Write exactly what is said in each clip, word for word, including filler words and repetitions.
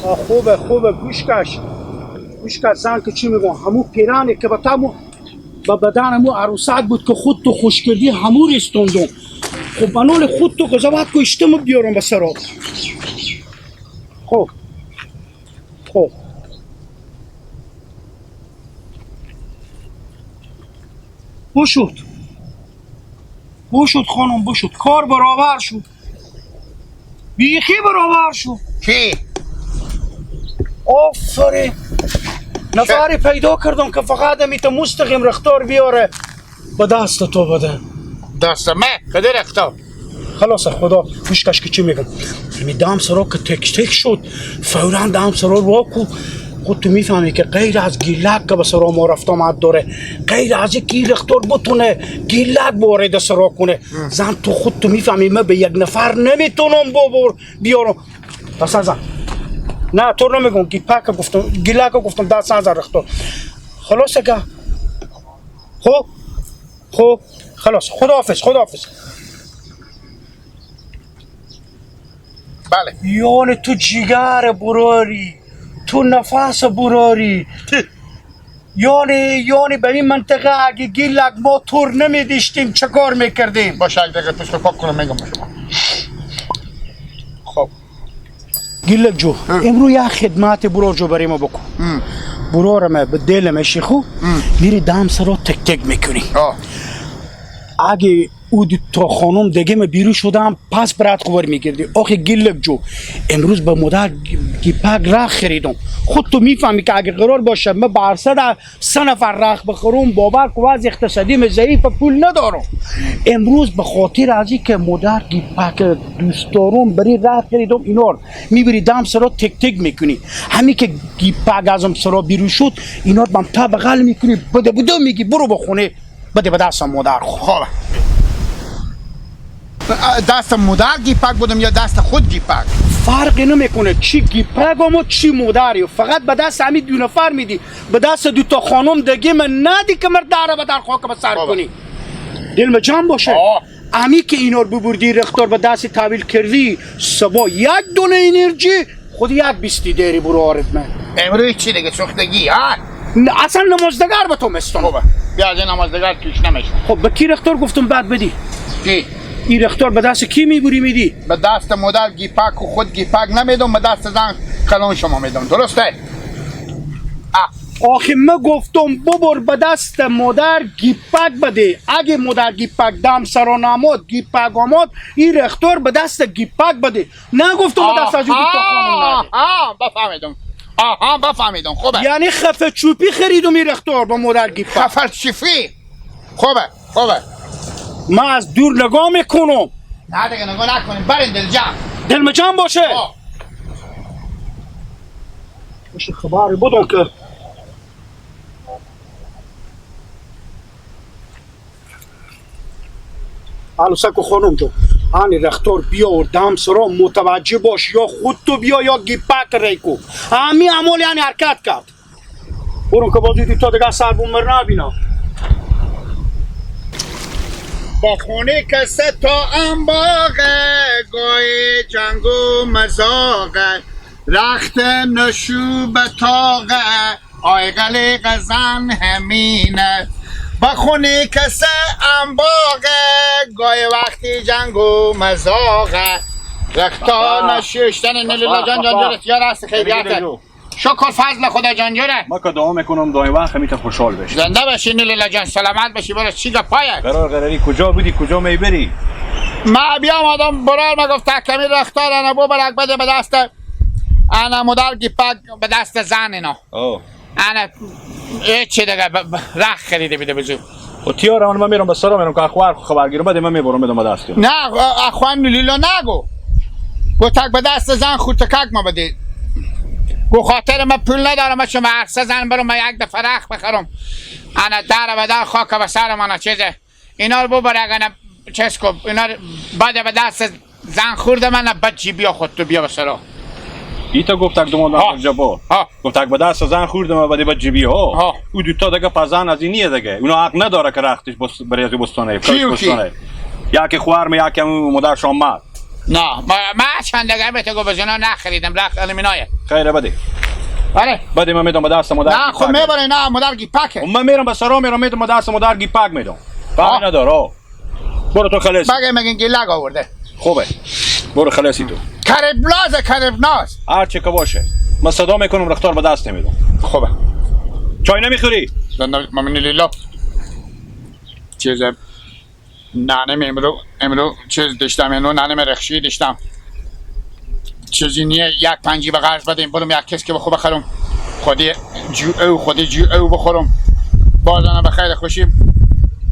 آه، خوبه، خوبه، گوش کش. گوش کش، زن که چی می‌گم؟ همو پیرانی که به تمو، به بدن همو عروسک بود که خود تو خوش کردی، همو ریستوندم. خب، منال خود تو قضاوت کو، اشتمو بیارم به سرا. خب. خب. بشد. بشد خانم، بشد. کار برابر شد. بیخی برابر شد. چی؟ آفرین. نفری پیدا کردم که فقط می‌ته مستقیم رختار بیاره. به دست تو بده. دست من؟ کدی رختار؟ خلاص، خدا پیشکش که چی می‌گم. می دم سرا که تک تک شد، فوراً دم سرا رو کو. خود تو می‌فهمی که غیر از گیلک که به سرا ما رفت آمد داره، غیر از یک گیلک دار بتونه گیلک وارد سرا کنه. زن تو خود تو می‌فهمی، من به یک نفر نمی‌تونم ببر بیارم. دست زن. نه، تو نمی‌گم، گیپک گفتم، گیلک گفتم، دست زن رختار. خلاص که. خب، خب، خلاص. خداحافظ، خداحافظ. بله. یعنی تو جیگر براری، تو نفس براری. یعنی، یعنی به این منطقه اگه گیلک ما تور نمی‌دیشتیم، چه کار می‌کردیم؟ باشه، اگه دقیقه پشت پاک کنم، می‌گم به شما. خب. گیلک جو، امرو یا خدمت برار جو برای ما بکن. برار ما به دل ما شیخو، میری دم سرا تک تک می‌کنی. آه. اگه او دو تا خانم دگه مه بیرو شدم، پس برات خبر می‌گردی. آخه گیلک جو، امروز به مادر گیپک رخت خریدم. خود تو می‌فهمی که اگه قرار باشه من به هر صد سه نفر رخت بخرم، باور کن وضع اقتصادی من ضعیف، پول ندارم. امروز به خاطر از این که مادر گیپک دوست دارم، بری رخت خریدم، اینا رو می‌بری دم سرا تک تک می‌کنی. همین که گیپک ازم سرا بیرو شد، اینا رو بم تا بغل می‌کنی، بده بده می‌گی، برو به خونه. بده به دست مادر خو. خب. دست مادر گیپک بودم یا دست خود گیپک؟ فرقی نمی‌کنه چی گیپک هم و چی مادری، فقط به دست همین دو نفر می‌دی، به دست دو تا خانم دگه من ندی که مر دره به در خاک به سر کنی. دل مه جمع باشه. آه. امی که اینا رو ببردی رختار به دست تحویل کردی، صبا یک دونه انرژی خود یک بیستی دری برو آرد من. امروز چی دیگه سوختگی، ها؟ نه، اصلاً نمازدگر به تو مستم. خوبه. بیا از این نمازدگر توش نمیشه. خب، به کی رختار گفتم بعد بدی؟ کی؟ این رختار به دست کی میبری میدی؟ به دست مادر گیپک و خود گیپک نمیدم، به دست زن کلان شما میدم. درسته؟ آه. آخه من گفتم ببر به دست مادر گیپک بده. اگه مادر گیپک دم سرا نماد، گیپک آماد، این رختار به دست گیپک بده. نگفتم به دست از اون دو تا خانم نده. آها، بفهمیدم. آها، بفهمیدم. خوبه. یعنی خفه چوپی خریدم این رختار با مادر گیپک. خفه چوپی؟ خوبه، خوبه. من از دور نگاه می‌کنم. نه دیگه، نگاه نکنیم. برین دل جمع. دل مه جمع باشه. آه. باشه، خبری بدون که الو سکو خانم جو، هانی رختار بیا و دم سرا متوجه باش، یا خود تو بیا یا گیپک ریکو. همی عمل یعنی حرکت کرد. برون که بازی دوتا دگه سر بون مر نبینا. با خونی کسه تا ام باغه، گای جنگ و مزاقه، رخت نشو به تاقه. آی غلیق زن همینه، بخونی کسه ام باغه، گای وقتی جنگ و مزاقه. رختار نشوشتن نلیلا جان، جان جورت یا راست خیریت. شکر فضل خدا جان جوره. ما که دعا می‌کنم دائم وقت همیشه خوشحال بشی. زنده باشی نلیلا جان، سلامت باشی. برو چی گپایه؟ قرار قراری کجا بودی، کجا می‌بری؟ ما بیا آمدم برار ما گفت کمی رختار انا بو برک بده به دست انا مدار گیپک به دست زن اینا. آه. انا هیچ چی دیگه ب-، ب-، رخ خریده بیده بزو. و تیار اون من میرم به سرا میرم که اخوار خبر گیرم، بعد من میبرم بدم به دست. نه، اخوان لیلا نگو. گو تک به دست زن خورتکک ما بده. گو خاطر من پول ندارم، من شما هر سه زن برم من یک دفعه رخ بخرم. انا در به در خاک به سر من چیزه. اینا رو ببر اگه نه چیز کو، اینا رو بده به دست زن خورده من، نه بد جی بیا خود تو بیا به سرا. ای تا گفت اگه دومان ها. جبا. ها. گفت اگه به دست زن خورده من بده بد جی بیا ها. ها. او دوتا دگه پا زن از این نیه دگه. اونا حق نداره که رختش بس-، بریزی بستانه، کیو کی؟ بستانه. یکی خوار می، یکی هم مادرش آمد. نه، ما، ما چند دقیقه به تو گو بزنه نخریدم، رفت المینای. خیره، بده. آره. بده، من می‌دم به دست مادر نه، خب گیپک. می‌بره، نه، مادر گیپکه. خب من می‌رم به سرا می‌رم، می‌دم به دست مادر گیپک می‌دم. فرقی آه. نداره، آه. برو تو خلاصی. مگه می‌گین گیلک آورده. خوبه. برو خلاصی تو. کرب ناز، کرب ناز. هر چی که باشه. من صدا می‌کنم، رختار به دست می‌دم. خوبه. چای نمی‌خوری؟ زنده، من لیلا. چیزه. نانم امرو، امرو چیز داشتم، اینو نانم رخشی داشتم. چیزی نیه، یک پنجی به قرض بدیم، برم یک کسکه به خو بخرم. خودی جو او، خودی جو او بخورم. بازانه به خیر خوشی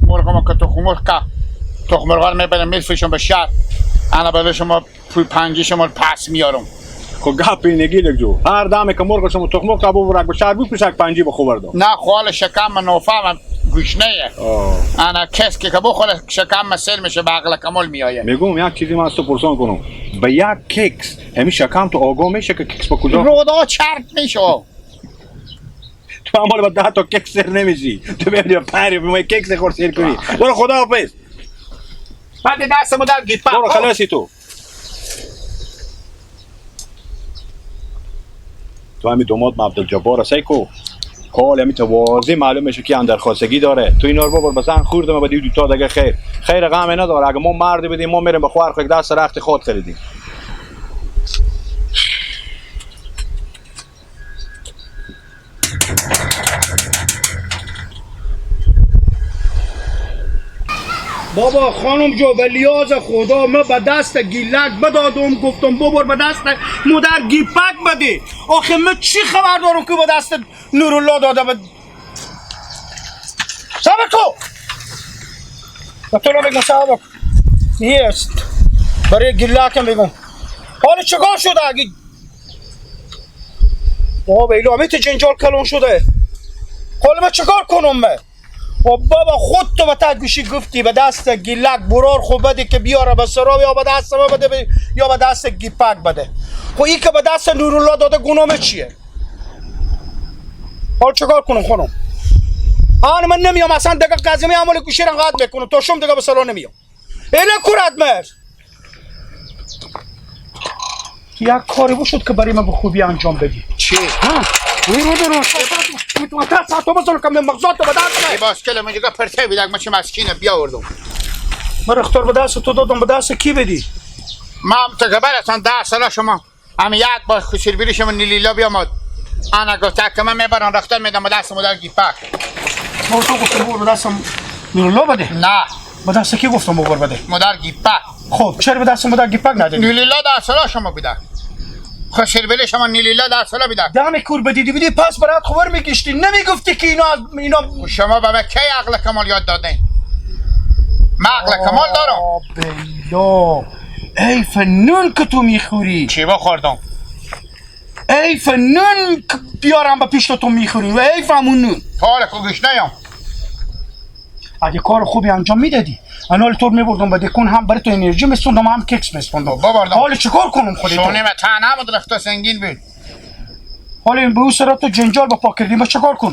مرغم که تخم مرغ که، تخم مرغا رو می‌برم می‌فروشم به شهر. انا بده شما پول پنجی شما رو پس میارم. خب گپ اینه گیلک جو. هر دمه که مرغ شما تخم مرغ ببرک به شهر بفروشک پنجی به خو بردم. نه، خال شکم من نفهم گوشنه‌یه. آه. انا کسکه که بخوره شکم من سیر می‌شه، به عقل کمال می‌آیه. می‌گم یک چیزی من از تو پرسان کنم. به یک ککس، همین شکم تو آگاه می‌شه که ککس به کجا؟ رودا چرب می‌شه. تو هم به ده تا ککس سیر نمی‌شی. تو بیاری پنج روپیه ما ککس خور سیر کنی. برو خدا حافظ. بعد دست مادر گیپا. برو خلاصی تو. تو همین دوماد ما عبدالجبار سیکو. حال همین تو واضح معلوم می‌شه که اندر خواستگی داره. تو اینا رو ببر بزن خوردم و دیو دوتا دیگه خیر. خیر غم نداره. اگه ما مرد بدیم ما می‌ریم به خوار خود دست رخت خود خریدیم. بابا خانم جو، به لیاز خدا، من به دست گیلک بدادم، گفتم ببر به دست مادر گیپک بده. آخه من چی خبر دارم که به دست نورالله داده به؟ صبر کو. به تو رو بگم صبر کو. نیست. برای گیلکم بگم. حالا چیکار شده اگه؟ بابا بیلو، همه تو جنجال کلون شده. حالا من چیکار کنم من؟ و بابا خود تو به تا گوشی گفتی به دست گیلک برار خو بده که بیاره به سرا، یا به دست ما بده به-، یا به دست گیپک بده. خو ای که به دست نورالله داده گناه چیه؟ حال چیکار کنم خانم؟ آن من نمیام اصلاً دقیقه قضیه عمل گوشی رو قطع می‌کنم تا شم دیگه به سرا نمیام. اله کورت مر. یک کاری بشد که برای من به خوبی انجام بدی. چی؟ ها؟ برو، برو. تا ساعت بزن که من مغزات رو به درد ای باسکل من دیگه پرته بیدک، من چه مسکینه بیاوردم. من رختار به دست تو دادم، به دست کی بدی؟ من هم تو خبرتان ده ساله شما. هم یک بار خسیر بیری شما نیلیلا بیامد. انا گفته که من میبرم رختار میدم به دست مادر گیپک. ما تو گفتم ببر به دستم نیلیلا بده؟ نه. به دست کی گفتم ببر بده؟ مادر گیپک. خب، چرا به دست مادر گیپک ندادی؟ نیلیلا ده ساله شما بیده. خسیر بیری شما نیلیلا ده ساله بیده. دم کور بدیدی بیدی، پس برات خبر می‌گشتی. نمی‌گفتی که اینا از، اینا و شما به من کی عقل کمال یاد دادین؟ من عقل کمال دارم. آه، بلا. حیف نون که تو می‌خوری. چی بخوردم؟ حیف نون که بیارم به پیش تو می‌خوری. و حیف همون نون. حال کو گوش نیام. اگه کار خوبی انجام می‌دادی، انال طور می‌بردم به دکون، هم برای تو انرژی می‌سپردم، هم کیکس می‌سپردم. بابا، حالا چیکار کنم خودی تو؟ شونه من تنها بود، رخت سنگین بود. حالا این به اون سرا تو جنجال به پا کردی، من چیکار کنم؟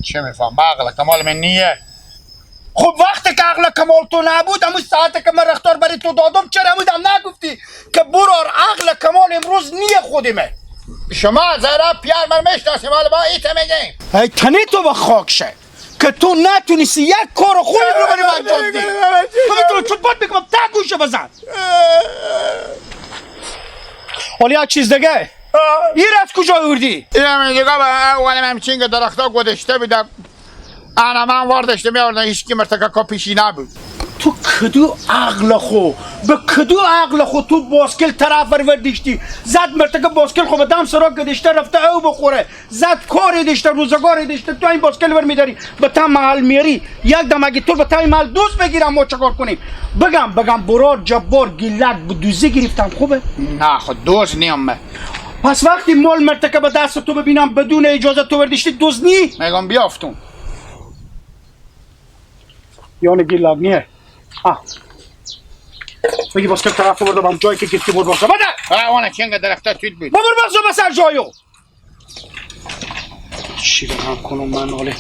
چه می‌فهم؟ با عقل کمال من نیه. خب وقتی که عقل کمال تو نبود، همون ساعتی که من رختار برای تو دادم، چرا همون هم نگفتی که برار عقل کمال امروز نیه خودی من؟ شما ذره پیار من می‌شناسیم، حالا با ایت می‌گیم. ای تنی تو به خاک شه که تو نتونستی یک کار خوبی رو برای من انجام بدی. من تو رو چوب پات می‌کنم، تا گوشه بزن. ولی یک چیز دیگه. آه. این از کجا آوردی؟ این هم دیگه به اول همچین که درختا گذاشته بودم. انا من وارداشته می‌آوردم، هیچ کی مرتکه کا پیشی نبود. تو کدو عقل خو، به کدو عقل خو تو باسکل طرف ور وردیشتی؟ زد مرتکه باسکل خو به دم سرا گذاشته رفته او بخوره. زد کاری داشته، روزگاری داشته، تو این باسکل ور می‌داری، به تا محل میاری. یک دم اگه تو به تا این محل دوست بگیرم، ما چه کار کنیم؟ بگم، بگم برار جبار گیلک به دوزی گرفتم، خوبه؟ نه، خود دوز نیم من. پس وقتی مال مرتکه به دست تو ببینم بدون اجازه تو وردیشتی، دوز نی؟ می‌گم بیافتم. یعنی گیلک نیه؟ آه. بگی باسکل طرف برده، هم جایی که گرفتی برد باشه. بده! آه، اونه چنگ درخته توت بود. ببر بازو بسر جایو. چی بگم کنم من حاله؟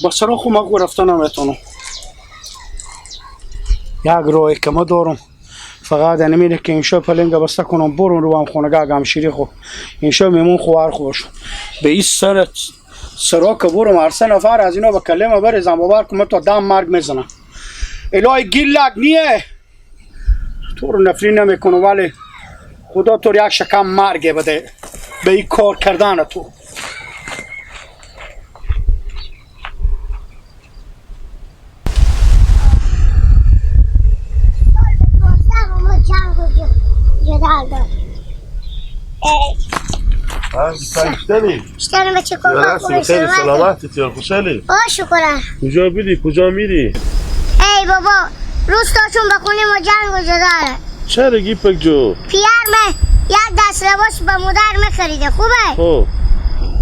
با سرا خو ما گو رفتن هم اتانم. یک راه که من دارم، فقط انمیره که امشب پلنگ بسته کنم، برم رو هم خونگاه گمشیری خو. امشب میمون خوار خوش. به این سر، سرا که برم، هر سه نفر از اینا به کلمه بریزم، باور کن من تا دم مرگ می‌زنم. الهی گیلک نیه. تو رو نفری نمی‌کنم، ولی خدا تو رو یک شکم مرگ بده به این کار کردن تو. سال دوازده ما جنگ و ج-، جدال داریم. اه. ها، سلام. اشتری؟ اشتری بچه کن، خوبی، خیلی سلامتی؟ سلامتی، تو خوشحالی؟ آه، شکر. کجا بیدی، کجا میری؟ ای بابا، روز تا چون بخونیم و جنگ و جدال. چرا گیپک جو؟ پیار مه یک دست لباس به مادر مه خریده، خوبه؟ خب.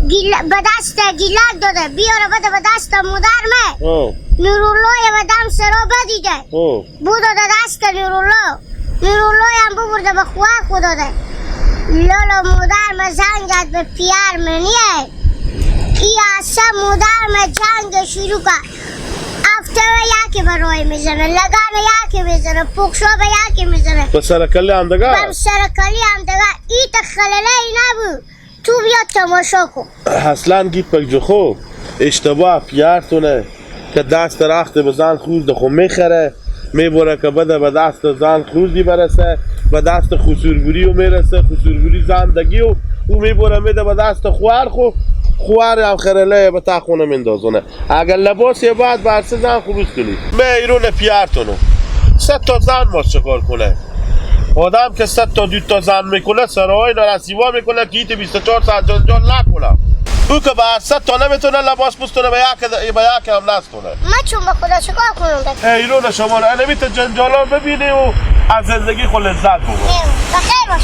گیل-، به دست گیلک داده، بیاره بده به دست مادر مه. خب. نورالله به دم سرا بدیده. خب. بودو ده دست نورالله. نورالله هم ببرده به خوار خو داده. لالا مادر مه زنگ زد به پیار مه نیه. ای اسه مادر مه جنگ شروع کرد. هفته یکی به رای می‌زنه، لگن یکی می‌زنه، پوکشا به یکی می‌زنه. به سر کله همدگه؟ به سر کله همدگه. ای تا خلله ای نبود. تو بیا تماشا کن. اصلاً گیپک جو خو اشتباه پیار تونه که دست رخت به زن خور ده خو می‌خره، می‌بره که بده به دست زن خور دی برسه، به دست خسوربوری و می‌رسه، خسوربوری زن دگی و او می‌بره می‌ده به دست خوار خو، خوار هم خرله به تا خونه میندازونه. اگر لباس یه بعد بر سه زن خروس کنی. مه ایرون پیار تونو. صد تا زن ما چکار کنه؟ آدم که صد تا دو تا زن می‌کنه، سرای نارسیوا می‌کنه که ایت بیست و چهار ساعت جنجال نکنه. او که به هر صد تا نمی‌تونه لباس پوستونه، به یک، به یک هم نستونه. ما چون به خدا چکار کنم؟ ای ایرون شما رو، انمیت جنجالان ببینی و از زندگی خود لذت ببر. بخیر باش.